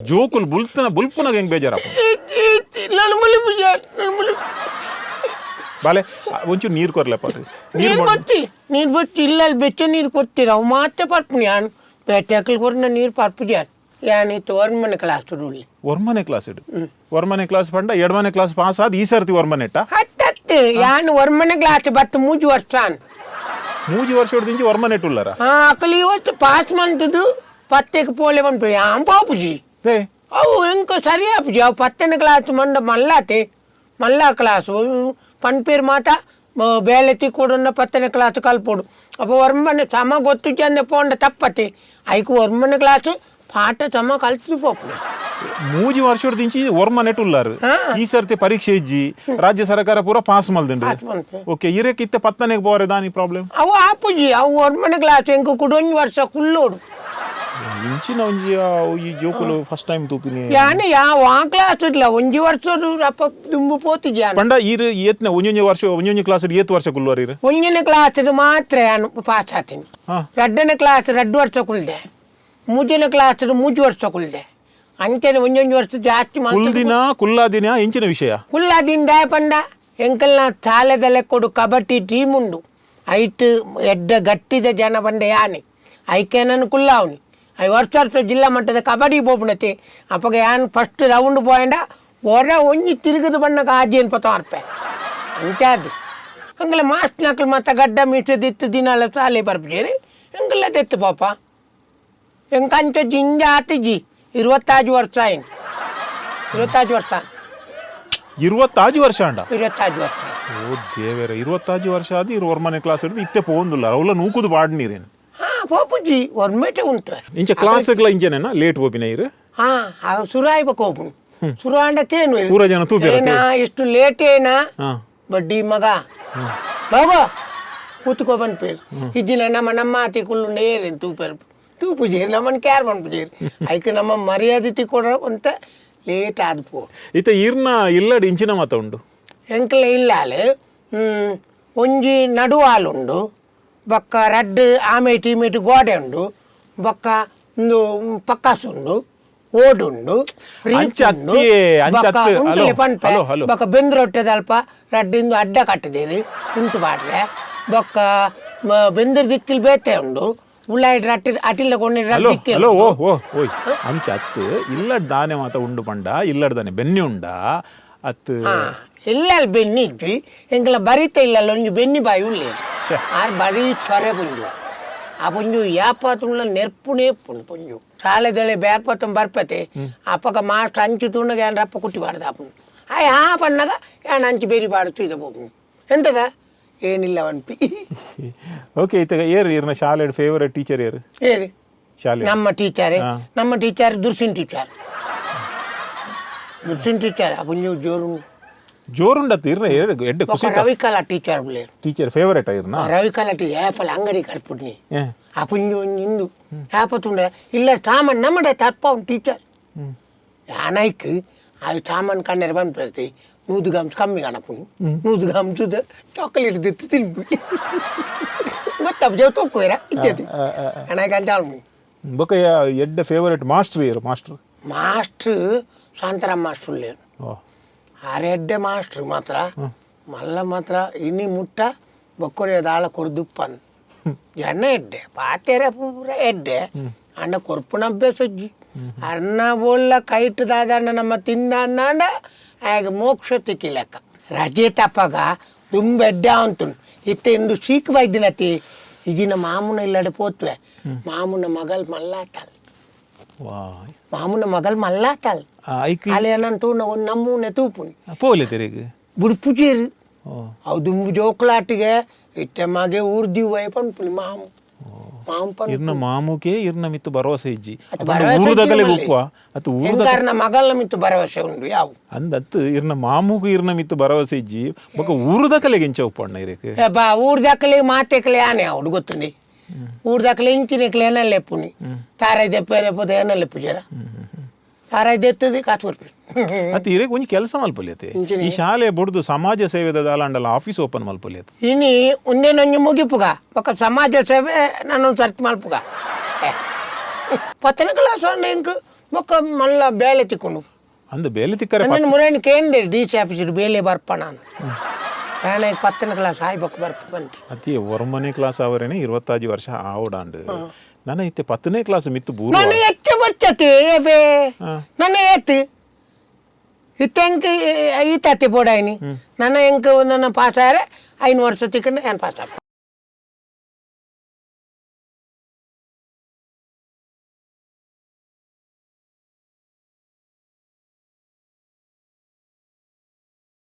ಜೋಕುಲ್ ಬುಲ್ತನ ಬುಲ್ಪುನಾಗ ಹೆಂಗ್ ಬೇಜಾರಪ್ಪ? ನಾನು ಮುಲಿ ನಾನು ಮುಲಿ. ಬಾಲೆ, ಒಂಚೂರು ನೀರು ಕೊರ್ಲೆಪ್ಪ. ನೀರು. ನೀರು ಬತ್ತಿ, ನೀರು ಬತ್ತಿ ಇಲ್ಲ. ಅಲ್ಲಿ ಬೆಚ್ಚ ನೀರು ಕೊಡ್ತೀರ, ಅವು ಮಾತ್ರ ಪರ್ಪುನಿ. ಯಾನ್ ಬೇಟೆಕ್ಲು ಕೊರ್ನ ನೀರು ಪರ್ಪುಜಿ. ಯಾನ್ ಯಾನ್ ಇತ್ತು ಒರ್ಮನೆ ಕ್ಲಾಸ್ ಉಳ್ಳಿ. ಒರ್ಮನೆ ಕ್ಲಾಸ್ ಇಡು. ಒರ್ಮನೆ ಕ್ಲಾಸ್ ಪಂಡ ಎಡ್ಮನೆ ಕ್ಲಾಸ್ ಪಾಸ್ ಆದ್ ಈ ಸರ್ತಿ ಒರ್ಮನೆಟ್ಟ? ಹತ್ತತ್ತು ಯಾನ್ ಒರ್ಮನೆ ಕ್ಲಾಸ್ ಬತ್ತು ಮೂಜಿ ವರ್ಷ ಆನ್. ಮೂಜಿ ವರ್ಷ ಹಿಡ್ದಿಂಚಿ ಒರ್ಮನೆಟ್ ಉಳ್ಳಾರ? ಹಾ, ಅಕಲ್ ಈ ವರ್ಷ ಪಾಸ್ ಮಂತದ್ದು ಪತ್ತೆಗೆ ಪೋಲೆ ಪನ್ಪು. ಯಾನ್ ಪೋಪುಜಿ. ಏ. ಅವು ಎಂಕ ಸರಿ ಆಪುಜಿ. ಅವು ಪತ್ತನೇ ಕ್ಲಾಸ್ ಮಂಡ ಮಲ್ಲಾತೆ ಮಲ್ಲ ಕ್ಲಾಸು ಪನ್ಪೇರು ಮಾತ ಬೇಲೆ ತಿಕ್ಕೊಡುన్న ಪತ್ತನೇ ಕ್ಲಾಸ್ ಕಲ್ಪೊಡು. ಅಪ್ಪ ಒರ್ಮನೆ ಸಮ ಗೊತ್ತುಜಿ ಅಂದೆ ಪೋಂಡ ತಪ್ಪತೆ. ಐಕು ಒರ್ಮನೆ ಕ್ಲಾಸು ಪಾಠ ಸಮ ಕಲ್ತು ಪೋಪುನ. ಮೂಜಿ ವರ್ಷ ಹಿಡ್ದಿಂಚಿ ಒರ್ಮನೆಟ್ ಉಳ್ಳಾರು. ಹಾ. ಈ ಸರ್ತಿ ಪರೀಕ್ಷೆ ಇಜ್ಜಿ, ರಾಜ್ಯ ಸರ್ಕಾರ ಪೂರ ಪಾಸ್ ಮಲ್ದಿಂಡು. ಪಾಸ್ ಮಲ್ಪೆ. ಓಕೆ, ಇರಕ್ಕೆ ಇತ್ತೆ ಪತ್ತನೆಗೆ ಪೋರೆ ದಾನಿ ಪ್ರಾಬ್ಲಮ್? ಅವು ಆಪುಜಿ. ಅವು ಒರ್ಮನೆ ಕ್ಲಾಸ್ ಎಂಕ ಕುಡೊಂಜಿ ವರ್ಷ ಕುಲ್ಲೋಡು. ಇಂಚಿನ ಒಂಜಿ ಈ ಜೋಕುಲು ಫಸ್ಟ್ ಟೈಮ್ ತೂಪಿನಿ. ಯಾನ್ ಯಾವ ಆ ಕ್ಲಾಸ್ ಇಲ್ಲ, ಒಂಜಿ ವರ್ಷ ಅಪ್ಪ ದುಂಬು ಪೋತಿಜಿ ಯಾನ್. ಪಂಡ ಈರ್ ಏತ್ನ ಒಂಜೊಂಜಿ ವರ್ಷ, ಒಂಜೊಂಜಿ ಕ್ಲಾಸ್ ಏತ್ ವರ್ಷ ಕುಲ್ಲುವಾರ್ ಈರ್? ಒಂಜನೇ ಕ್ಲಾಸ್ ಮಾತ್ರ ಯಾನ್ ಪಾಸ್ ಆತೀನಿ. ರಡ್ಡನೇ ಕ್ಲಾಸ್ ರಡ್ಡು ವರ್ಷ ಕುಲ್ದೆ, ಮೂಜನೇ ಕ್ಲಾಸ್ ಮೂಜಿ ವರ್ಷ ಕುಲ್ದೆ. ಅಂಚನೆ ಒಂಜೊಂಜಿ ವರ್ಷ ಜಾಸ್ತಿ ಮಲ್ತುದು. ಕುಲ್ದಿನ ಕುಲ್ಲಾದಿನ ಎಂಚಿನ ವಿಷಯ? ಕುಲ್ಲಾದಿಂದ ಪಂಡ ಎಂಕಲ್ನ ಶಾಲೆದ ಲೆಕ್ಕೊಡು ಕಬಡ್ಡಿ ಟೀಮ್ ಉಂಡು. ಐಟ್ ಎಡ್ಡ ಗಟ್ಟಿದ ಜನ ಪಂಡ ಯಾನೆ. ಐಕೆ ನಾನು ಕುಲ್ಲಾವ್ನಿ. I ವರ್ಷ ವರ್ಷ ಜಿಲ್ಲಾ ಮಟ್ಟದ ಕಬಡ್ಡಿ ಪೋಪುನತೆ. ಅಪ್ಪಗ ಯಾನ್ ಫಸ್ಟ್ ರೌಂಡ್ ಪೋಯಂಡ ಒರ ಒಂಜಿ ತಿರುಗದ ಬಣ್ಣಕ್ಕೆ ಆಜೇನು ಪತ ಅರ್ಪೆ ಅಂಚಾದ್. ಅಂಗಲ ಮಾಸ್ಟ್ನಕ್ಲು ಮತ್ತೆ ಗಡ್ಡ ಮೀಸದಿತ್ತು ದಿನಾಲ ಶಾಲೆ ಬರ್ಪೇರಿ. ಎಂಕಲ್ಲ ತೆತ್ತು ಪಾಪ. ಎಂಕಂಚ ಜಿಂಜ ಆತಿಜಿ. 25 ವರ್ಷ ಆಯ್ತು, 25 ವರ್ಷ. 25 ವರ್ಷ ಅಂಡ? 25 ವರ್ಷ. ಓ ದೇವರ, 25 ವರ್ಷ ಆದ ಇರು ಒರ್ಮನೆ ಕ್ಲಾಸ್ ಹಿಡಿದು ಇತ್ತೆ ಪೋಂದುಲ್ಲ. ಅವಲ ನೂಕುದು ಬಾಡ್ ನೀರೇನು. ಹಾ, ಪೋಪುಜಿ, ಒರ್ಮೇಟೆ ಉಂಟು. ಇಂಚ ಕ್ಲಾಸ್ಗ್ಲ ಇಂಚನೇನಾ ಲೇಟ್ ಪೋಪಿನ ಇರು? ಹಾ, ಅದು ಸುರು ಆಯ್ಬೇಕು. ಹೋಪುನು ಸುರು ಆಂಡಕ್ಕೇನು? ಪೂರ ಜನ ತೂಪೆರ? ಏನಾ ಇಷ್ಟು ಲೇಟ್ ಏನಾ? ಬಡ್ಡಿ ಮಗ ಬಾಬಾ ಕೂತ್ಕೋ ಪನ್ಪೇರು. ಇಜ್ಜಿನ ನಮ್ಮ ನಮ್ಮ ಆತಿ ಕುಳ್ಳುಂಡ ಏರೇನು ತೂಪೆರ್ ತೂಪುಜೇರು, ನಮ್ಮನ್ನು ಕ್ಯಾರ್ ಪನ್ಪುಜೇರು. ಐಕ್ ನಮ್ಮ ಮರ್ಯಾದೆ ತಿಕ್ಕೊಡ ಅಂತ ಲೇಟ್ ಆದ್ ಪೋ. ಇತ್ತೆ ಈರ್ನ ಇಲ್ಲಡ್ ಇಂಚಿನ ಮಾತ ಉಂಡು? ಎಂಕಲ ಇಲ್ಲಾಲ್ ಒಂಜಿ ನಡುವಾಲುಂಡು, ಬೊಕ್ಕ ರಡ್ಡ್ ಆಮೇಟಿ ಈಮೇಟಿ ಗೋಡೆ ಉಂಡು, ಬೊಕ್ಕ ಉಂದು ಪಕ್ಕಾಸ್ ಉಂಡು, ಓಡುಂಡು, ರೀಪ್ ಅಂಚ ಉಂಡು, ಅತ್ತಿಯೇ, ಅಂಚ ಬೊಕ್ಕ ಅತ್ತು. ಉಂಟುಲೆ ಹಲೋ, ಪನ್ಪೆ. Hello, hello. ಬೊಕ್ಕ ಬೆಂದ್ರೊಟ್ಟೆದ ಅಲ್ಪ ರಡ್ಡಿಂದು ಅಡ್ಡ ಕಟ್ಟಿದೇರಿ ಉಂಟು ಪಾಡ್ರೆ. ಬೊಕ್ಕ ಬೆಂದ್ರ ದಿಕ್ಕಿಲ್ ಬೇತೆ ಉಂಡು. ಉಳ್ಳಾಯಿಡ್ ರಟ್ಟಿ ಅಟಿಲ್ಲ ಕೊಂಡು ಹಲೋ. ದಿಕ್ಕಿಲ್. ಹಲೋ, ಓ ಓ ಓಯ್, ಅಂಚ ಅತ್ತು. ಇಲ್ಲಡ್ ದಾನೆ ಮಾತ ಉಂಡು ಪಂಡ ಇಲ್ಲಡ್ ದಾನೆ ಬೆನ್ನಿ ಉಂಡಾ ಅತ್ತು? ಇಲ್ಲ, ಅಲ್ಲಿ ಬೆನ್ನಿ ಇದ್ವಿ. ಎಂಕಲ ಬರಿತ ಇಲ್ಲ, ಒಂಜಿ ಬೆನ್ನಿ ಬಾಯಿ ಉಳ್ಳೇರು. ಶ್ಯೆ. ಆರ್ ಬರೀ ಚೊರೆ ಪುಂಜು. ಆ ಪುಂಜು ಯಾಪ ತುಣ್ಣ ನೆರ್ಪುನೇ ಪುಣ್ ಪುಂಜು. ಶಾಲೆದಳೆ ಬ್ಯಾಗ್ ಪತ್ತೊಂದು ಬರ್ಪತೆ. ಅಪ್ಪಗ ಮಾಸ್ಟರ್ ಅಂಚು ತುಣ್ಣಗೆ ಏನ್ ರಪ್ಪ ಕುಟ್ಟಿ ಬಾರ್ದು ಆಪುನು. ಆಯ್ ಹಾ ಪಣ್ಣಗ ಏನ್ ಅಂಚು ಬೇರಿ ಬಾಡ್ತು ಇದ ಪೋಪುನು. ಎಂತದ ಏನಿಲ್ಲ ವನ್ಪಿ. ಓಕೆ, ಇತ್ತೆ ಏರು ಇರ್ನ ಶಾಲೆಡ್ ಫೇವರೇಟ್ ಟೀಚರ್ ಏರು? ಏರಿ? ಶಾಲೆ. ನಮ್ಮ ಟೀಚರೇ? ಹಾ. ನಮ್ಮ ಟೀಚರ್ ದುರ್ಸಿನ್ ಟೀಚರ್, ದುರ್ಸಿನ್ ಟೀಚರ್. ಆ ಪುಂಜು ಜೋರು. ಜೋರುಂಡತ್ತು ಇರ್ನ ಏರು ಎಡ್ಡೆ ಬೊಕ್ಕ ಕುಸಿತ. ರವಿಕಲಾ ಟೀಚರ್ ಉಳ್ಳೇರು. ಟೀಚರ್ ಫೇವರೇಟ್ ಇರ್ನ? ರವಿಕಲಾ ಟೀಚರ್ ಏಪಲ ಅಂಗಡಿ ಕಟ್ಬಿಡ್ನಿ. ಏ. ಆ ಪುಂಜು ಒಂಜಿ ಇಂದು ಏಪ ತುಂಡ ಇಲ್ಲ ಸಾಮಾನು ನಮ್ಮಡೆ ತಪ್ಪ ಟೀಚರ್. ಯಾನೈಕ್ ಅದು ಸಾಮಾನು ಕಣ್ಣರ ಬಂದ್ಬಿಡ್ತಿ. 100 ಗ್ರಾಮ್ಸ್ ಕಮ್ಮಿ ಕಾಣಪುಣಿ, 100 ಗ್ರಾಮ್ಸ್ ಚಾಕೊಲೇಟ್ ದಿತ್ತು ತಿನ್ಬಿಡಿ. ಗೊತ್ತಪ್ಪ ತೂಕುವೇರ ಇತ್ಯತಿ ಅನಾಯ್ಕ ಅಂತ. ಬೊಕ್ಕ ಎಡ್ಡೆ ಫೇವರೇಟ್ ಮಾಸ್ಟರ್ ಏರು master? Master Shantaram master ಉಳ್ಳೇರು. ಓ. ಆರೆಡ್ಡೆ ಮಾಸ್ಟ್ರ್ ಮಾತ್ರ ಮಲ್ಲ ಮಾತ್ರ ಇನಿ ಮುಟ್ಟ ಬೊಕ್ಕೊರೆ ದಾಳ ಕೊರ್ದುಪ್ಪನ್. ಜನ ಎಡ್ಡೆ, ಪಾತೆರ ಪೂರ ಎಡ್ಡೆ. ಅಣ್ಣ ಕೊರ್ಪುನ ಅಭ್ಯಾಸ ಅಜ್ಜಿ. ಅರ್ನ ಬೋಲ್ಲ ಕೈಟ್ ದಾದಣ್ಣ ನಮ್ಮ ತಿಂದ ಅಂದಾಂಡ ಆಗ ಮೋಕ್ಷ ತಿಕ್ಕಿ ಲೆಕ್ಕ. ರಜೆ ತಪ್ಪಗ ದುಂಬ ಎಡ್ಡೆ ಅಂತು. ಇತ್ತೆ ಇಂದು ಸೀಕ್ ಬೈದಿನತಿ ಇಜಿನ ಮಾಮುನ ಇಲ್ಲಡೆ ಪೋತ್ವೆ. ಮಾಮುನ ಮಗಲ್ ಮಲ್ಲಾತಲ್. ವಾ. ಮಾಮುನ ಮಗಲ್ ಮಲ್ಲಾತಲ್. ಐಕ್ ಅಲ್ಲಿ ಏನಂತೂ ಒಂದು ನಮ್ಮೂನೆ ತೂಪುನಿ. ಪೋಲೆ ತೆರೆಗ್? ಬುಡ್ಪುಜೇರು. ಓ. ಅವು ದುಂಬು ಜೋಕುಲಾಟಿಗೆ. ಇತ್ತೆ ಮಗೆ ಊರ್ದಿವ್ವ ಪನ್ಪುನಿ. ಮಾಮು ಮಾಮು ಪನ್ಪು. ಇರ್ನ ಮಾಮುಕೆ ಇರ್ನ ಮಿತ್ತು ಭರವಸೆ ಇಜ್ಜಿ. ಅದು ಭರವಸೆ ಇಜ್ಜಿ ಊರುದಗಲೆ ಮಲ್ಲೆ. ಉಪ್ಪುವ ಅತ್ತು ಊರುದ ಎಂಕಾರ್ನ ಮಗಲ್ನ ಮಿತ್ತು ಭರವಸೆ ಉಂಡು ಯಾವು. ಅಂದತ್ತು ಇರ್ನ ಮಾಮುಕು ಇರ್ನ ಮಿತ್ತು ಭರವಸೆ ಇಜ್ಜಿ. ಬೊಕ್ಕ ಊರುದಕಲೆಗೆ ಇಂಚ ಉಪ್ಪಣ್ಣ ಇರಕ್ಕೆ? ಏ ಬಾ, ಊರ್ದಕ್ಕಲೆ ಮಾತೆಕಲೆ ಆನೆ ಅವಡು ಗೊತ್ತುಂಡಿ. ಊರ್ದಕ್ಕಲೆ ಇಂಚಿನಕ್ಲೆ ಏನಲ್ಲ ಲೆಪ್ಪುನಿ. ತಾರಾಯ್ ದೆಪ್ಪೇರೆ ಪೋದ ಏನಲ್ಲ ಲೆಪ್ಪುಜೇರ. ತಾರಾಯ್ ದೆತ್ತದು ಕಾಸು ಕೊರ್ಪೇರು. ಅತ್ತು ಇರಕ್ಕೆ ಒಂಜಿ ಕೆಲಸ ಮಲ್ಪೊಲಿಯತೆ. ಈ ಶಾಲೆ ಬುಡ್ದು ಸಮಾಜ ಸೇವೆದ ದಾಲಾಂಡಲ ಆಫೀಸ್ ಓಪನ್ ಮಲ್ಪೊಲಿಯತೆ. ಇನಿ ಉಂದೇನೊಂಜಿ ಮುಗಿಪುಗ, ಬೊಕ್ಕ ಸಮಾಜ ಸೇವೆ ನಾನು ಸರ್ಚ್ ಮಲ್ಪುಗ. 10ನೇ ಕ್ಲಾಸ್ ಇಂಕ್ ಬೊಕ್ಕ ಮಲ್ಲ ಬೇಲೆ ತಿಕ್ಕೊಂಡು. ಅಂದ್, ಬೇಲೆ ತಿಕ್ಕರೆ. ನನ್ನ ಮುರೇನು ಕೇಂದ್ರ ಡಿ ಸಿ ಆಫೀಸ್ ಬೇಲೆ ಬರ್ಪಣ ಯಾನ 10ನೇ ಕ್ಲಾಸ್ ಆಯ್ ಬೊಕ್ಕ ಬರ್ಪ ಬಂತೆ. ಅತಿ 9ನೇ ಕ್ಲಾಸ್ ಅವರೇನೆ 25 ವರ್ಷ ಆವಡಾಂಡ್. ನನ್ನ ಇತ್ತೆ 10ನೇ ಕ್ಲಾಸ್ ಮಿತ್ತು ಬೂರು. ನನ್ನ ಹೆಚ್ಚು ಬಚ್ಚತಿ ಏಬೇ. ನನ್ನ ಏತ್ ಇತ್ತೆ ಎಂಕ್ ಈ ತತ್ತಿ ಪೋಡಾಯಿನಿ. ನನ್ನ ಎಂಕ್ ನನ್ನ ಪಾಸ್ ಆರೆ 5 ವರ್ಷ ತಿಕ್ಕಂಡು ಏನು ಪಾಸ್ ಆಪ.